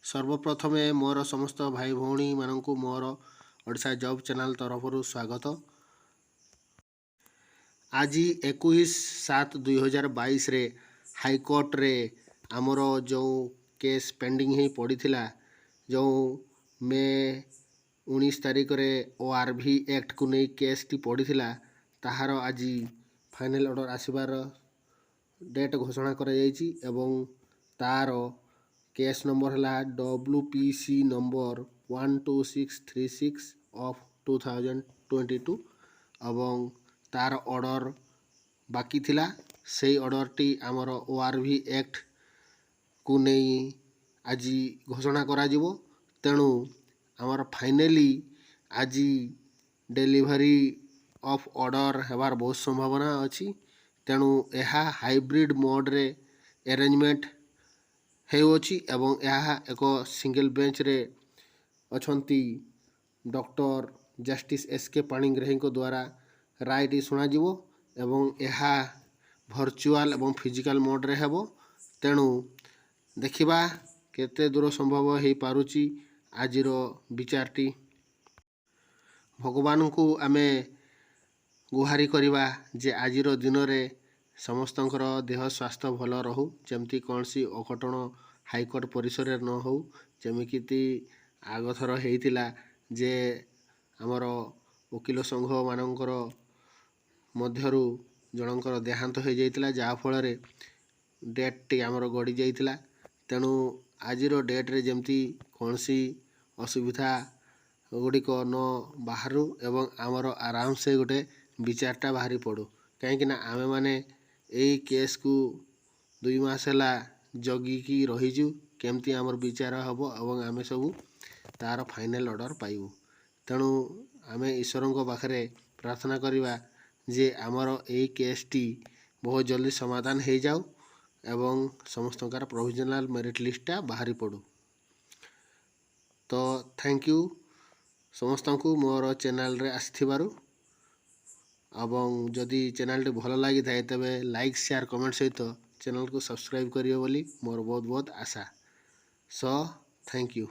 ସର୍ବପ୍ରଥମେ ମୋର ସମସ୍ତ ଭାଇ ଭଉଣୀମାନଙ୍କୁ ମୋର ଓଡ଼ିଶା ଜବ୍ ଚ୍ୟାନେଲ୍ ତରଫରୁ ସ୍ୱାଗତ। ଆଜି 21/7/2022ରେ ହାଇକୋର୍ଟରେ ଆମର ଯେଉଁ କେସ୍ ପେଣ୍ଡିଂ ହେଇ ପଡ଼ିଥିଲା, ଯେଉଁ ମେ 19 ତାରିଖରେ ଓ ଆର୍ ଭି ଆକ୍ଟକୁ ନେଇ କେସ୍ଟି ପଡ଼ିଥିଲା, ତାହାର ଆଜି ଫାଇନାଲ୍ ଅର୍ଡ଼ର ଆସିବାର ଡେଟ୍ ଘୋଷଣା କରାଯାଇଛି ଏବଂ ତାର କେସ୍ ନମ୍ବର ହେଲା WPC number 12636 of 2022 ଏବଂ ତାର ଅର୍ଡ଼ର ବାକି ଥିଲା। ସେଇ ଅର୍ଡ଼ରଟି ଆମର ଓ ଆର୍ ଭି ଆକ୍ଟକୁ ନେଇ ଆଜି ଘୋଷଣା କରାଯିବ। ତେଣୁ ଆମର ଫାଇନାଲି ଆଜି ଡେଲିଭରି ଅଫ୍ ଅର୍ଡ଼ର ହେବାର ବହୁତ ସମ୍ଭାବନା ଅଛି। ତେଣୁ ଏହା ହାଇବ୍ରିଡ଼ ମୋଡ଼ରେ ଆରେଞ୍ଜମେଣ୍ଟ ହେଉଅଛି ଏବଂ ଏହା ଏକ ସିଙ୍ଗଲ ବେଞ୍ଚରେ ଅଛନ୍ତି ଡକ୍ଟର ଜଷ୍ଟିସ୍ ଏସ୍ କେ ପାଣିଗ୍ରାହୀଙ୍କ ଦ୍ୱାରା ରାୟଟି ଶୁଣାଯିବ ଏବଂ ଏହା ଭର୍ଚୁଆଲ୍ ଏବଂ ଫିଜିକାଲ୍ ମୋଡ଼ରେ ହେବ। ତେଣୁ ଦେଖିବା କେତେ ଦୂର ସମ୍ଭବ ହେଇପାରୁଛି ଆଜିର ବିଚାରଟି। ଭଗବାନଙ୍କୁ ଆମେ ଗୁହାରି କରିବା ଯେ ଆଜିର ଦିନରେ ସମସ୍ତଙ୍କର ଦେହ ସ୍ୱାସ୍ଥ୍ୟ ଭଲ ରହୁ, ଯେମିତି କୌଣସି ଅଘଟଣ ହାଇକୋର୍ଟ ପରିସରରେ ନ ହେଉ। ଯେମିତି ଆଗଥର ହେଇଥିଲା ଯେ ଆମର ଓକିଲ ସଂଘମାନଙ୍କର ମଧ୍ୟରୁ ଜଣଙ୍କର ଦେହାନ୍ତ ହେଇଯାଇଥିଲା, ଯାହାଫଳରେ ଡେଟ୍ଟି ଆମର ଗଡ଼ି ଯାଇଥିଲା। ତେଣୁ ଆଜିର ଡେଟ୍ରେ ଯେମିତି କୌଣସି ଅସୁବିଧା ଗୁଡ଼ିକ ନ ବାହାରୁ ଏବଂ ଆମର ଆରାମସେ ଗୋଟେ ବିଚାରଟା ବାହାରି ପଡ଼ୁ, କାହିଁକିନା ଆମେମାନେ ଏଇ କେସ୍କୁ 2 ମାସ ହେଲା ଜଗିକି ରହିଛୁ, କେମିତି ଆମର ବିଚାର ହେବ ଏବଂ ଆମେ ସବୁ ତା'ର ଫାଇନାଲ୍ ଅର୍ଡ଼ର ପାଇବୁ। ତେଣୁ ଆମେ ଈଶ୍ୱରଙ୍କ ପାଖରେ ପ୍ରାର୍ଥନା କରିବା ଯେ ଆମର ଏଇ କେସ୍ଟି ବହୁତ ଜଲ୍ଦି ସମାଧାନ ହେଇଯାଉ ଏବଂ ସମସ୍ତଙ୍କର ପ୍ରୋଭିଜନାଲ୍ ମେରିଟ୍ ଲିଷ୍ଟଟା ବାହାରି ପଡ଼ୁ। ତ thank you ସମସ୍ତଙ୍କୁ ମୋର ଚ୍ୟାନେଲ୍ରେ ଆସିଥିବାରୁ ଏବଂ ଯଦି ଚ୍ୟାନେଲ୍ଟି ଭଲ ଲାଗିଥାଏ, ତେବେ ଲାଇକ୍, ସେୟାର, କମେଣ୍ଟ ସହିତ ଚ୍ୟାନେଲ୍କୁ ସବସ୍କ୍ରାଇବ୍ କରିବେ ବୋଲି ମୋର ବହୁତ ବହୁତ ଆଶା। So thank you.